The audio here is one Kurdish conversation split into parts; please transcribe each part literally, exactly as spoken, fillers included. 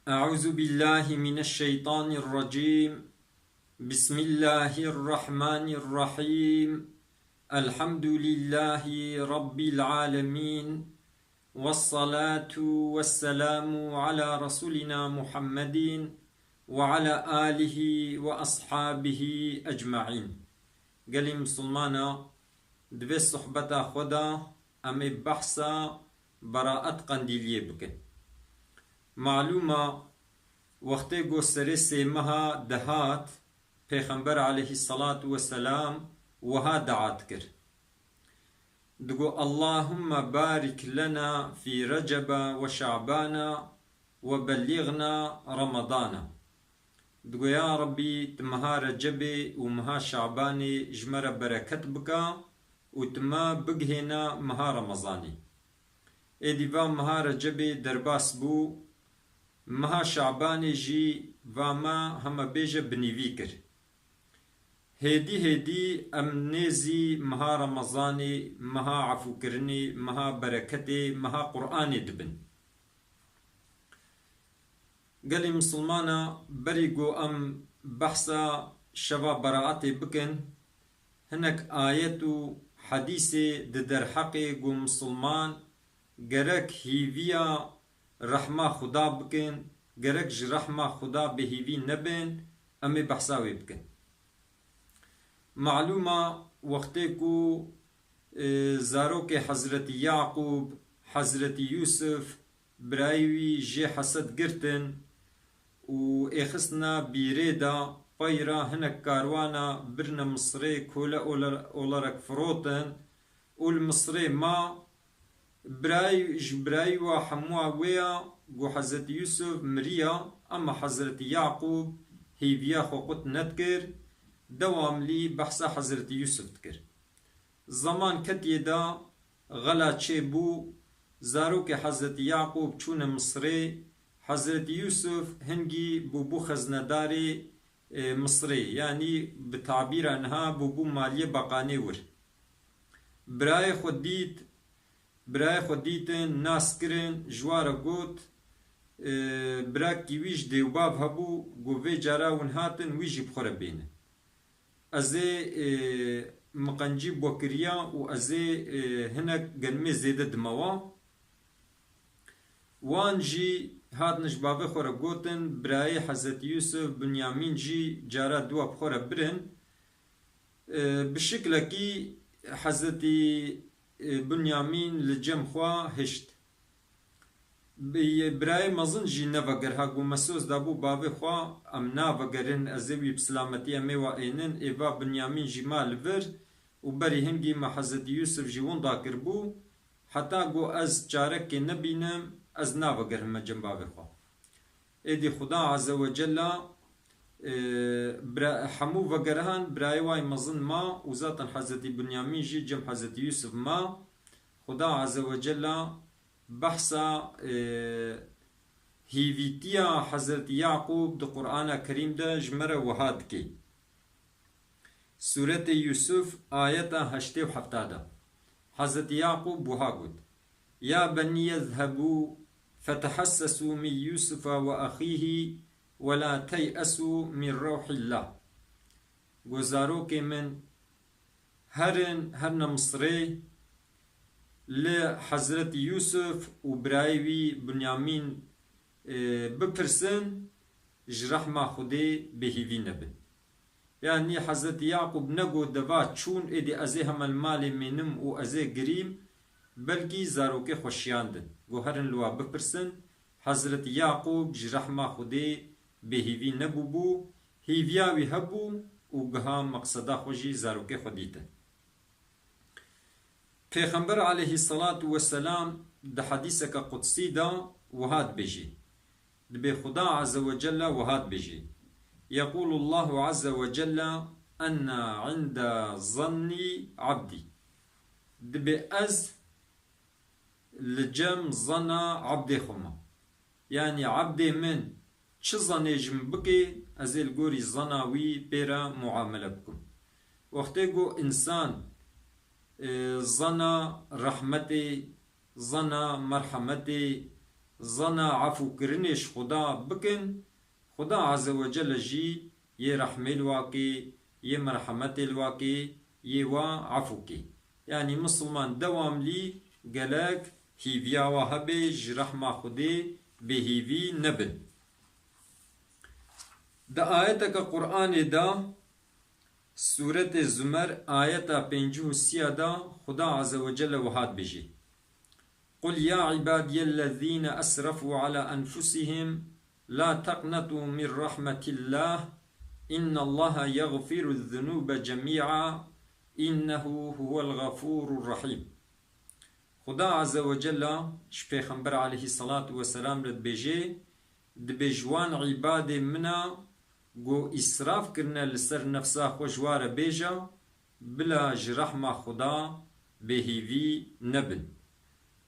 أعوذ بالله من الشيطان الرجيم. بسم الله الرحمن الرحيم. الحمد لله رب العالمين. والصلاة والسلام على رسولنا محمد وعلى آله وأصحابه أجمعين. Gelî Misilmana, di vê sohbeta xwe de em ê behsa beraet qendîliyê bikin. Malûm e, wextê ku serê sê meha dihat, Pêxember aleyhisselatu vesselam wiha dua dikir. Digot, "Allahümme barik lena fi Recebe ve Şabana ve belliğna Ramadana." Digot, "Ya Rabbî, tu meha Recebê û meha Şabanê ji me re bereket bike û tu me bigihêne meha Remezanê." Êdî va meha Recebê derbas bû, meha Şabanê jî va me heme bêje binîvî kir. Hêdî hêdî em nêzî meha Remezanê, meha efûkirinê, meha bereketê, meha Qur'anê dibin. Gelî Misilmana, berî ku em behsa şeva beraetê bikin, hinek ayet û hedîsê di derheqê ku Misilman gerek hîviya rehma Xuda bikin, gerek ji rehma Xuda bêhîvî nebin, em ê behsa wê bikin. Malûm e, wextê ku, e, zarokê Hezretî Yaqûb, Hezretî Yûsif, birayê wî jê hesed girtin û êxistina bîrê de, pey re hinek karwana birine Misirê, köle ola-, olarak firotin û li Misirê ma. Birayê, ji birayê wa hemûa wê ya ku Hezretî Yûsif miriya, ama Hezretî Yaqûb hîviya xwe qut nedikir, dewamlî behsa Hezretî Yûsif dikir. Zeman ketiye de xela çêbû, zarokê Hezretî Yaqûb çûne Misirê, Hezretî Yûsif hingî bûbû xeznedarê, e, Misirê, yanî bi tabîra niha bûbû maliyê baqanê wir. Birayê xwe dît, birayê xwe dîtin, nas kirin, ji wa re got, e, birakî wî ji dêwbav hebû, got, "Vê cara hûn hatin, wî jî bi xwe re bêne." Ez ê, e, miqencî bi we kiriya û ez ê, e, hinek genimê zêde dime wa. Wan jî hatin ji bavê xwe re gotin, birayê Hezretî Yûsif, Binyamîn jî cara dû wa bi xwe re birin. E, bi şiklekî Hezretî, e, Binyamîn li cem xwe hişt. Bi-, birayê mezin jî neveger, ha got, me soz dabû bavê xwe, em navegerin, ez ê wî bi silametî em ê wa ênin, ê va Binyamîn jî ma li vir û berî hingî me Hezretî Yûsif jî winda kirbû, heta got, ez çarekê nebînim, ez navegerime cem bavê xwe. Êdî Xuda Azze ve Cella, e, bira-, hemû vegerihan, birayê way mezin ma û zaten Hezretî Binyamîn jî cem Hezretî Yûsif ma. Xuda Azze ve Cella behsa, e, hîvîtiya Hezretî Yaqûb di Qur'ana Kerîm de ji me re wiha dike. Sûretê Yûsif, ayeta heştê û hefta de Hezretî Yaqûb wiha got, "Ya benî yezhebû fetehessesû min Yûsifa ve exîhî ve la tey'esû min rewhîllah." Got, "Zarokê min, herin, herine Misirê, li Hezretî Yûsif û birayê wî Binyamîn, e, bipirsin, ji rehma Xwedê bêhîvî nebin." Yanî Hezretî Yaqûb negot de va çûn, êdî ez ê hema li malê mênim û ez ê girîm, belkî zarokê xwe şiyandin. Got, "Herin li wa bipirsin." Hezretî Yaqûb ji rehma Xwedê bêhîvî nebûbû, hîviya wî hebû û giha meqseda xwe jî zarokê xwe dîtin. Pêxember aleyhisselatu vesselam di hedîseke qudsî de wiha dibêjî, dibê Xuda Azze ve Celle wiha dibêjî, "Yequlullahu Azze ve Celle, ena inde zannî abdî." Dibê ez li cem zana abdê xwe me. Yanî abdê min çi zanê ji min bike, ez ê li gorî zana wî pê re muamele bikim. Wextê ku însan, e, zana rehmetê, zana merhemetê, zana efûkirinê ji Xuda bikin, Xuda Azze ve Celle jî yê rehmê li wa kê, yê merhemetê li wa kê, yê wa efû kê. Yanî misilman dewamlî gelek hîviya wa hebe ji rehma Xwedê bêhîvî nebin. Di ayeteke Qur'anê de, Sûretê Zumer, ayeta pêncî û sîya de Xuda Azze ve Celle wiha dibêje: قل يا عبادي الذين أسرفوا على أنفسهم لا تقنطوا من رحمة الله إن الله يغفر الذنوب جميعا إنه هو الغفور الرحيم. Xuda Azze ve Celle ji Pêxember aleyhissalatu vesselam re dibêje: Dibê ji wan îbadê min a ku îsraf kirine li ser nefsa xwe ji wa re bêje, bila ji rehma Xuda bêhîvî nebin.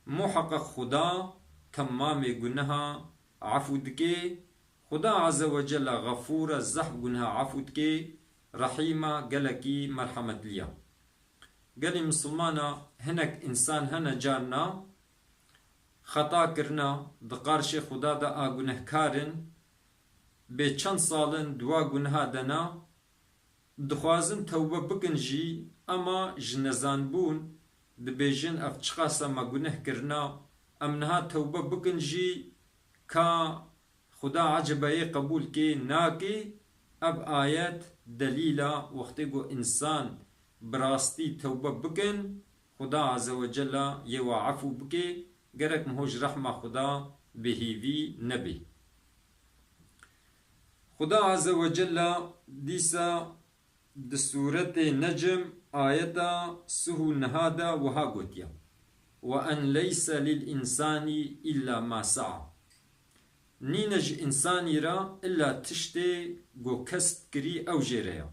Muheqeq Xuda temamê guneha efû dike. Xuda Azze ve Celle Xefûr e, zehf guneha efû dike, Rehîm e, gelekî merhemetlî ye. Gelî misilmana hinek însan hene carna xeta kirina, di qarşê Xuda de a gunehkar in, bê çend sal in di wa guneha de ne, dixwazin tewbe bikin jî, ema ji nezanbûn dibêjin, ev çiqas e me guneh kirina, em niha tewbe bikin jî ka Xuda ecebe yê qebûl kê, nakê? Ev ayet delîl e, wextê ku însan bi rastî tewbe bikin, Xuda Azze ve Celle yê wa efû bike, gerek miho ji rehma Xuda bêhîvî nebe. Xuda Azze ve Celle dîsa di Sûretê Necm ayeta sih û niha de wiha gotiye: "Ve en leyse lil însani îlla ma sea." Nîne ji însanî re illa tiştê ku kesb kirî ew jê re ye.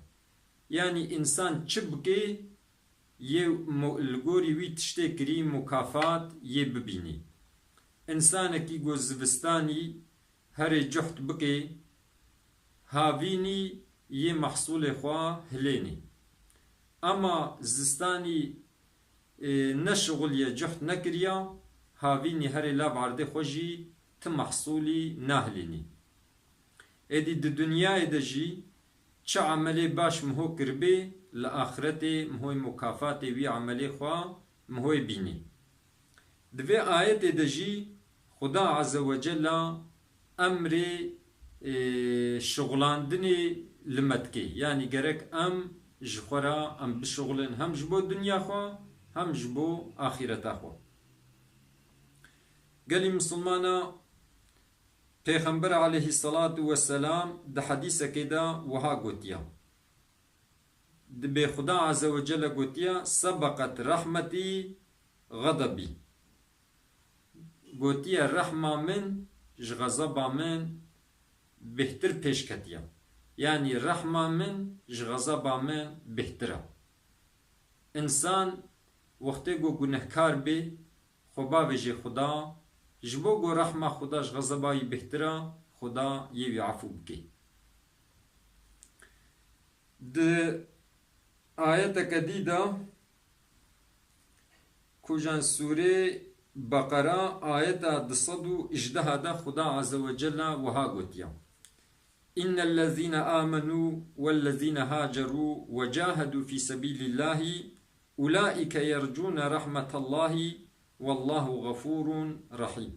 Yanî însan çi bike, yê mu-, li gorî wî tiştê kirî mukafat yê bibînî. Însanekî ku zivistanî herê cuhd bike, havînî yê mehsûlê xwe hilênî. Ema zistanî, e, neşixuliye, cuhd nekiriya, havînî herê lav erdê xwe jî ti mehsûlî nahilînî. Êdî di dinyayê de jî çi emelê baş miho kiribê, li axretê mihoy mukafatê wî emelê xwe mihoy bînî. Di vê ayetê de jî Xuda Azze ve Cella emrê, e, şixulandinê li me dike. Yanî gerek em ji xwe re em bişixulin hem ji bo dinya xwe hem ji bo axîreta xwe. Gelî misilmana Pêxember aleyhisselatu vesselam di hedîsekê de wiha gotiya. Dibê Xuda Azze ve Celle gotiya: "Sebeqet rahmetî xedebî." Gotiye: "Rehma min ji xezeba min bêhtir pêş ketiye." Yanî rehma min ji xezeba min bêhtir e. Însan wextê ku gunehkar bê, xwe bavêjê Xuda, ji bo ku rehma Xuda ji xezeba wî bêhtir e, Xuda yê wî efû bike. Di ayeteke dî de, kujan sûrê Beqera ayeta du sed û hejdeha de Xuda Azze ve Celle wiha gotiya: "İnnellezîne âmenû wellezîne hacerû ve cahedû fî sebîlîllâhi ulâike yercûne rahmetallâhi wallâhu xefûrun rahîm."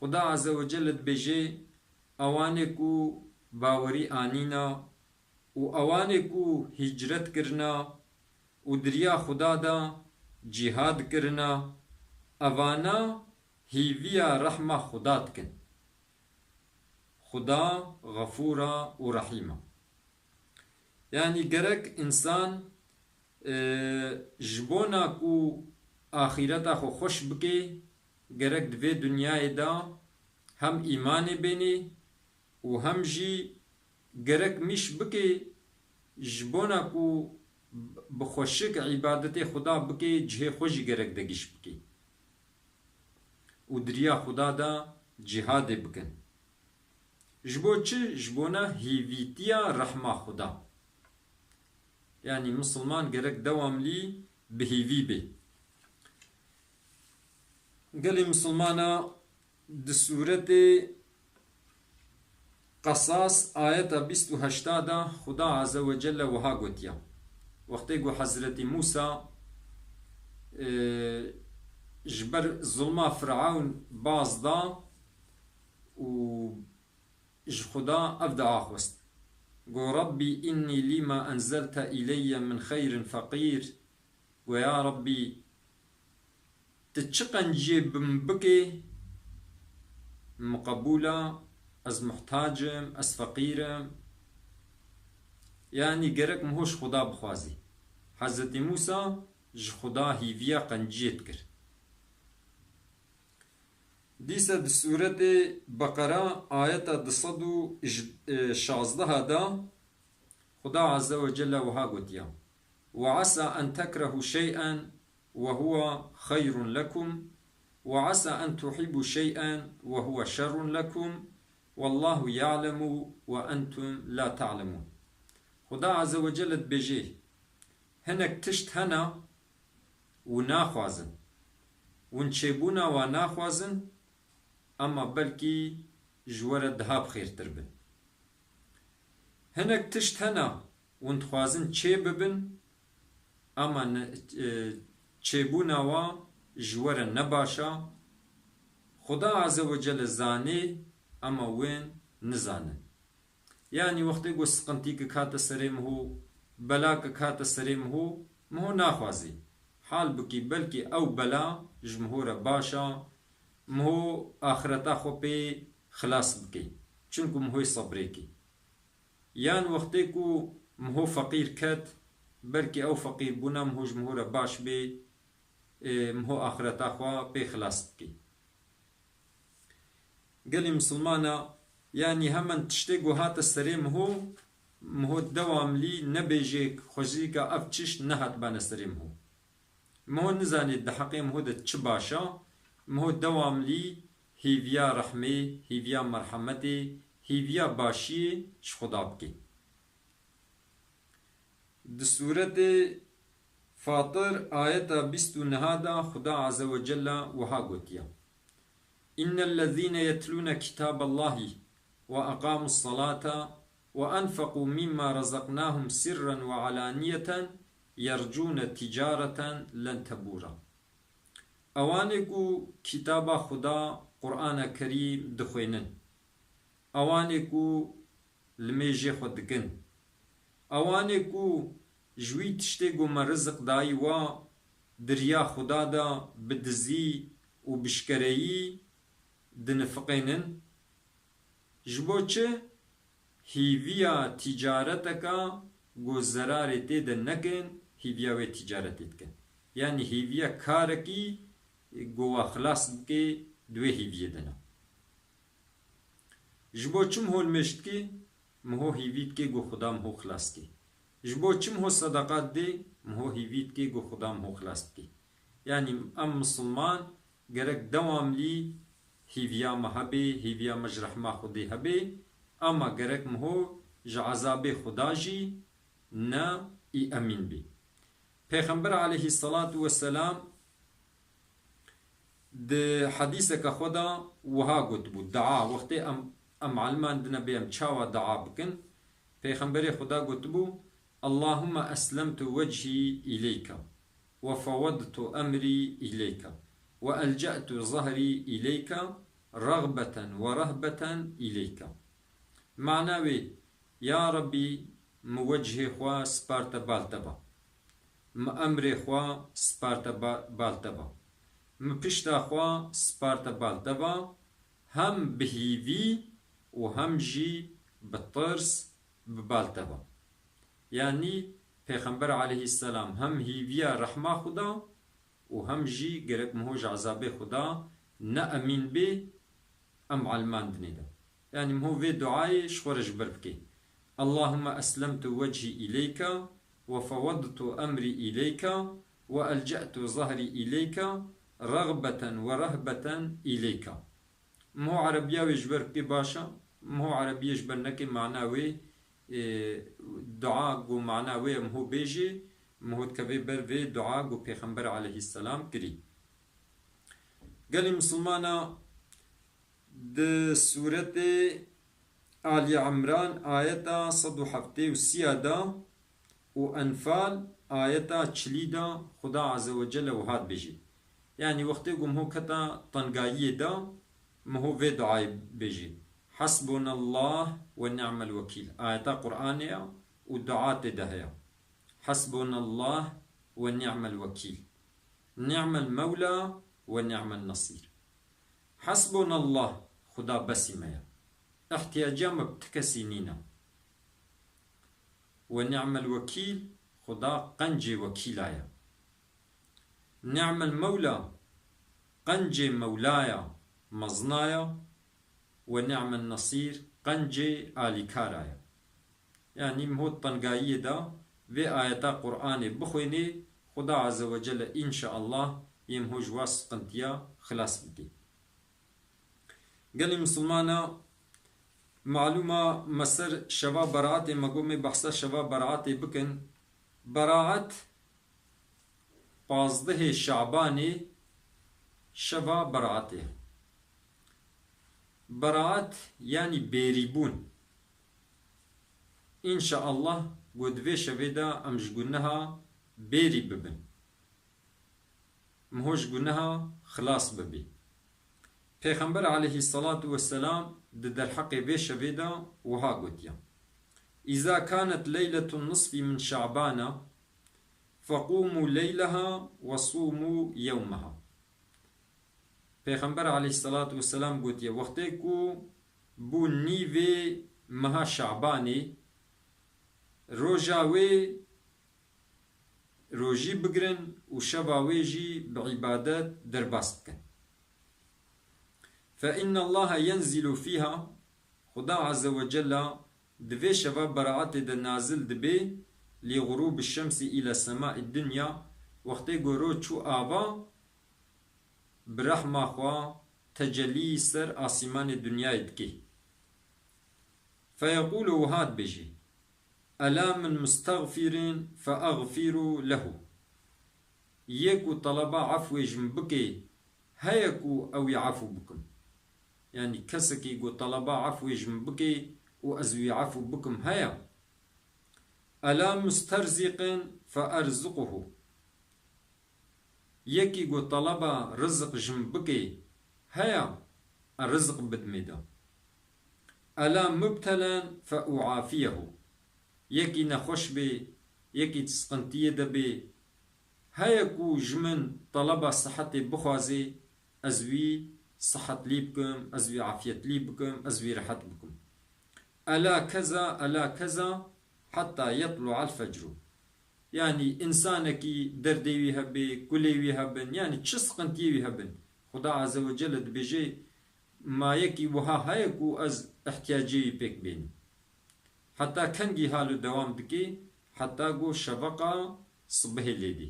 Xuda Azze ve Celle dibêje, ewanê ku bawerî anîna û ewanê ku hicret kirina û di riya Xuda de cîhad kirina, evana hîviya rehma Xuda dikin. Xuda Xefûr e û Rehîm e. Yanî gerek însan, e, ji bona ku axîreta xwe xweş bike, gerek di vê dinyayê de hem îmanê bênê û hem jî gerek mîş bike, ji bona ku bi xweşik îbadetê Xuda bike, cihê xwe jî gerek degîş bike. Û di riya Xuda de cîhadê bikin. Ji bo çi? Ji bona hîvîtiya rehma Xuda. Yanî misilman gerek dewamlî bi hîvî bê. Gelê misilmana Di sûretê Qesas ayeta bîst û heşta de Xuda Azze ve Celle wiha gotiya. Wextê ku Hezretî Mûsa, e, ji ber zulma Firewn baz da û ji Xuda ev dua xwest. Got, "Rabbî innî lîma enzelte îleyye min xeyrin feqîr." Got, "Ya Rabbî, tu çi qenciyê bi min bikê, min qebûl e, ez muhtac im, ez feqîr im." Yanî gerek min ho ji Xuda bixwazî. Hezretî Mûsa ji Xuda hîviya qenciyê dikir. Dîsa di sûretê Beqera ayeta du sed û şazdeh de Xuda Azze ve Celle wiha gotiya, "Ve asa en tekrehu şey'en ve huve xeyrun lekum, ve asa en tuhibbu şey'en ve huve şerrun lekum, vallahu ya'lemu ve entum la ta'lemun." Xuda Azze ve Celle dibêje, hinek tişt hene û naxwazin. Hûn çêbûna wa naxwazin, ema belkî ji we re daha bi xêrtir bin. Hinek tişt hene hûn dixwazin çê bibin, ema ne, e, çêbûna wa ji we re ne baş a. Xuda Azze ve Celle zanê, ema wên nizanin. Yanî wextê ku siqintîkek hate serê min ho, belakek hate serê min ho, min ho naxwazî. Halbukî belkî ew bela ji min ho re baş a, min ho axireta xwe pê xilas bikê. Çunku min hoyê sebrê kê. Yan wextê ku min ho feqîr ket, belkî ew feqîrbûna min ho ji min ho re baş bê, ê, min ho axireta xwe pê xilas bikê. Gelî misilmana, yanî hemen tiştê ku hate serê min ho, min ho dewamlî nebêjê xwezîka ev tişt nehatibane serê min ho. Min ho nizanê di heqê min ho de çi baş a, min ho dewamlî hîviya rehmê, hîviya merhemetê, hîviya başiyê ji Xuda bikê. Di sûretê Fatir ayeta bîst û neh de Xuda Azze ve Celle wiha gotiye, "İnnellezîne yetlûne kitâballâhi ve eqâmus salâte ve enfeqû mîmmâ rezeknâhum sirren ve alâniyeten yercûne ticâreten len tebûra." Ewanê ku kitaba Xuda, Qur'ana Kerîm dixwênin, ewanê ku limêjê xwe dikin. Ewanê ku ji wî tiştê ku me riziq dayî wa di riya Xuda de bi dizî û bi şkereyî dinifiqênin. Ji bo çi? Hîviya tîcareteka ku zerarê tê de nekin, hîviya wê tîcaretê dikin. Yanî hîviya karekî ku wa xilas bike di wê hîviyê de ne. Ji bo çi min ho limêj dikê? Min ho hîvî dikê ku Xuda min ho xilas bikê. Ji bo çi min ho sedeqa didê? Min ho hîvî dikê ku Xuda min ho xilas bikê. Yanî em misilman gerek dewamlî hîviya me hebê, hîviya me ji rehma Xwedê hebê, ama gerek min ho ji ezabê Xuda jî ne î emîn bê. Pêxember aleyhisselatu vesselam di hedîseke xwe de wiha gotibû, dua, wextê em, em elimandine bê em çawa dua bikin, Pêxemberê Xuda gotibû, "Allahümme eslemtu vechî ileyke ve fevedtu emrî ileyke ve elce'tu zehrî ileyke regbeten ve rehbeten ileyke." Mana wê, Ya Rabbî, min wecihê xwe sparte bal te ve. Min emrê xwe sparte ba-, bal te ve. Min pişta xwe sparte bal te ve, hem bi hîvî û hem jî bi tirs bi bal te ve. Yanî Pêxember aleyhisselam hem hîviya rehma Xuda û hem jî gerek min ho ji ezabê Xuda ne emîn bê, em elimandinê de. Yanî min ho vê duayê ji xwe re ji ber bikê. Allahümme eslemtu vechî ileyke ve fevedtu emrî ileyke ve elce'tu zehrî ileyke regbeten ve rehbeten ileyke. Min ho erebiya wê ji ber bikê baş e, min ho erebiya ji ber nekê mana wê, e, dua ku mana wê ye min ho bêjê, min ho dikevê ber vê dua ku Pêxember aleyhisselam kirî. Gelî misilmana, Di sûretê Alî Imran ayeta sed û heftê û sî de û Enfal ayeta çilî de Xuda Azze ve Celle wiha dibêjî. Yanî wextê ku miho keta tengayiyê de, miho vê duayê bêjî. Hasbunallah ve ni'mel wekîl. Ayeta Qur'anê ya û dua tê de heye. Hasbunallah ve ni'mel wekîl. Ni'mel mewla ve ni'mel nasîr. Hasbunallah, Xuda besî me ye. Îhtiyaca me bi ti kesî nîne. Ve ni'mel wekîl, Xuda qencê wekîla ye. Ni'mel mewla, qencê mewlaya, mezinaya, ve ni'mel nasîr, qencê alîkara ye. Yanî miho tengayiyê de vê ayeta Qur'anê bixwênê, Xuda Azze ve Celle înşaallah yê miho ji wa siqintiya xilas bike. Gelî misilmana, malûma me ser şeva beraatê, me got me behsa şeva beraatê bikin. Beraat pazdehê Şabanê şeva beraatê. Beraat yanî bêrîbûn. Înşaallah ku di vê şevê de em ji guneha bêrî bibin. Miho ji guneha xilas bibî. Pêxember aleyhissalatu vesselam di derheqê vê şevê de wiha gotiye, "Îza kanet leyletun nisfî min Şabana, feqûmû leyleha ve sûmû yewmeha." Pêxember aleyhissalatu vesselam gotiye, wextê ku bû nîvê meha Şabanê, roja wê rojî bigirin û şeva wê jî bi îbadet derbas bikin. Fe innallaha yenzilu fîha, Xuda Azze ve Cella di vê şeva beraatê de nazil dibe, lî xurûbi şemsî île semai dunya, wextê ku roj çû ava, bi rehma xwe tecellî ser asîmanê dinyayê dike. Feyeqûlu, wiha dibêje, "Ela min mustexfirin fe exfiru lehu." Yê ku teleba efwê ji min bike, heye ku ew ê efû bikim? Yanî kesekî ku teleba efwê ji min bike û ez wî efû bikim heye? "Ela musterziqin fe erzuquhu." Yekî ku teleba rizik ji min bike, heye, e rizik bidimê de. "Ela mubtelen fe uafiyehu." Yekî nexweş bê, yekî di siqintiyê de bê, heye ku ji min teleba sihetê bixwazê, ez wî sihetlî bikim, ez wî afiyetlî bikim, ez wî rehet bikim. "Ela keza, ela keza, heta yetlu'el fecru." Yanî însanekî derdê wî hebe, kulê wî hebin, yanî çi siqintiyê wî hebin, Xuda Azze ve Celle dibêje, ma yekî wiha heye ku ez ihtiyacê wî pêk bênim? Heta kengî halo dewam dike, heta ku şeveqa sibihê lê dê.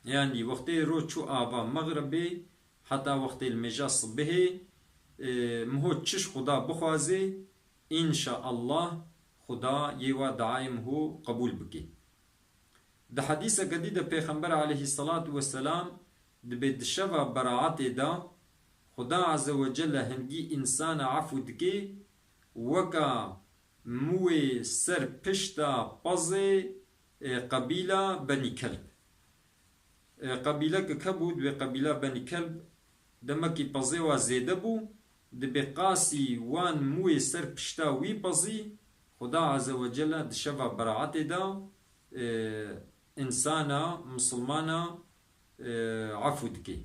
Yanî wextê roj çû ava mexribê, heta wextê limêja sibihê, e, miho çi ji Xuda bixwazê, înşaallah Xuda yê wa duayê miho qebûl bike. Di hedîseke dî de Pêxember aleyhissalatu vesselam dibê di şeva beraatê de Xuda Azze ve Celle hingî însana efû dike, weka mûyê ser pişta pezê, e, qebîla Benî Kelb. E, qebîleke ke bû, divê qebîla Benî Kelb demekî pezê wa zêde bû, dibê qasî wan mûyê ser pişta wî pezî, Xuda Azze ve Celle di şeva beraatê de, e, însana, misilmana, e, efû dike.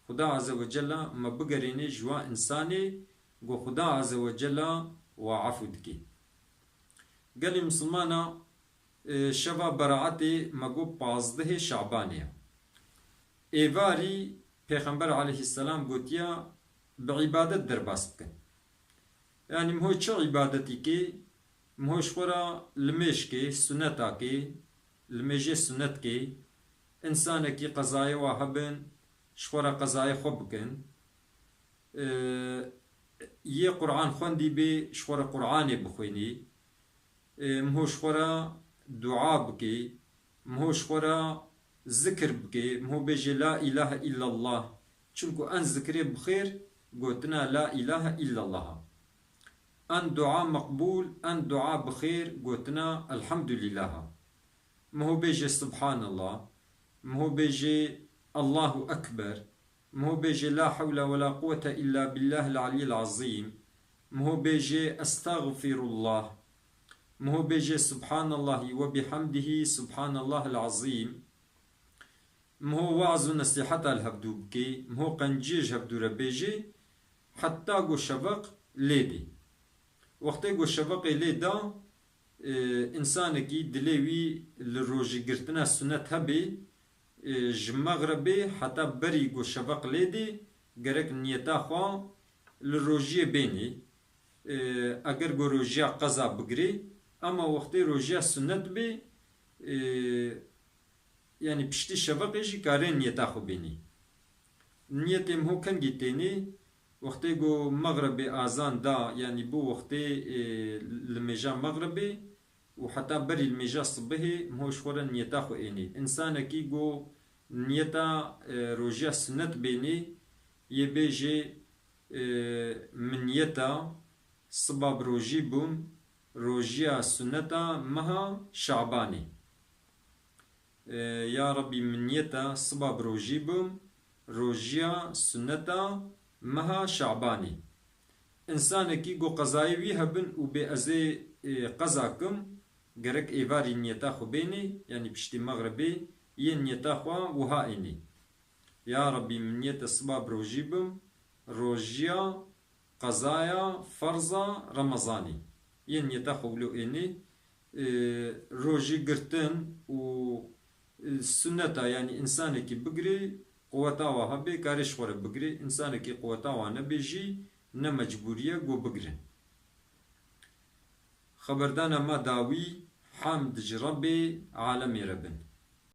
Xuda Azze ve Celle me bigerîne ji wa însanê ku Xuda Azze ve Celle wa efû dike. Gelî misilmana, e, şeva beraatê me got pazdehê Şabanê ye. Êvarî Pêxember aleyhisselam gotiya, bi îbadet derbas bikin. Yanî miho çi îbadetî kê? Miho ji xwe re limêj kê, suneta kê, limêjê sunet kê. Însanekî qezayê wa hebin, ji xwe re qezayê xwe bikin. E, yê Qur'an xwendî bê, ji xwe re Qur'anê bixwênî. E, miho ji xwe re dua bikê, miho ji xwe re zikir bikê, miho bêjê la îlahe îllallah. Çimku en zikirê bi xêr, gotina la ilahe illallah. En dua meqbûl, en dua bi xêr gotina elhamdulillah. Miho bêje Subhanallah, miho bêje Allahu Ekber, miho bêje la hewle ve la quwwete illa billahil aliyyil azîm, miho bêje estağfirullah, miho bêje Subhanallahi ve bihamdihi Subhanallahil azîm. Miho waz û nesîheta li hevdû bikê, miho qenciyê ji hevdû re bêjê, heta ku şeveq lê dê. Wextê ku şeveqê lê da, e, însanekî dilê wî li rojîgirtina sunet hebê, e, ji mexrebê heta berî ku şeveq lê dê, gerek niyeta xwe li rojiyê bênê. E, eger ku rojiya qeza bigirê, ema wextê rojiya sunet bê, e, yanî piştî şeveqê jî karê niyeta xwe bênî. Niyetê miho kengî tênî, wextê ku mexrebê azan da, yanî bû wextê, e, li mêja mexrebê û heta berî li mêja sibihê miho ji xwe re niyeta xwe ênî. Însanekî ku niyeta, e, rojiya sunet bênî, yê bêjê, e, min niyeta siba bi rojî bûm, rojiya suneta meha Şabanê. E, ya Rebî, min niyeta siba bi rojî bûm, rojiya suneta meha Şabanê. Însanekî ku qezayê wî hebin û bê ez ê, e, qeza kim, gerek êvarî niyeta xwe bênê, yanî piştî mexrebê yê niyeta xwe wiha ênê. Ya Rebî, min niyete siba bi rojî bim, rojiya qezaya ferza Remezanê. Yên niyeta xwe wilo ênê, e, rojî girtin û, e, suneta, yanî însanekî bigirê, quweta wa hebe, karê ji xwe re bigirê. Însanekî quweta wa nebe jî ne mecbûrî ye ku bigire. Xeberdana me dawî, hemd ji Rebbê alemê re bin.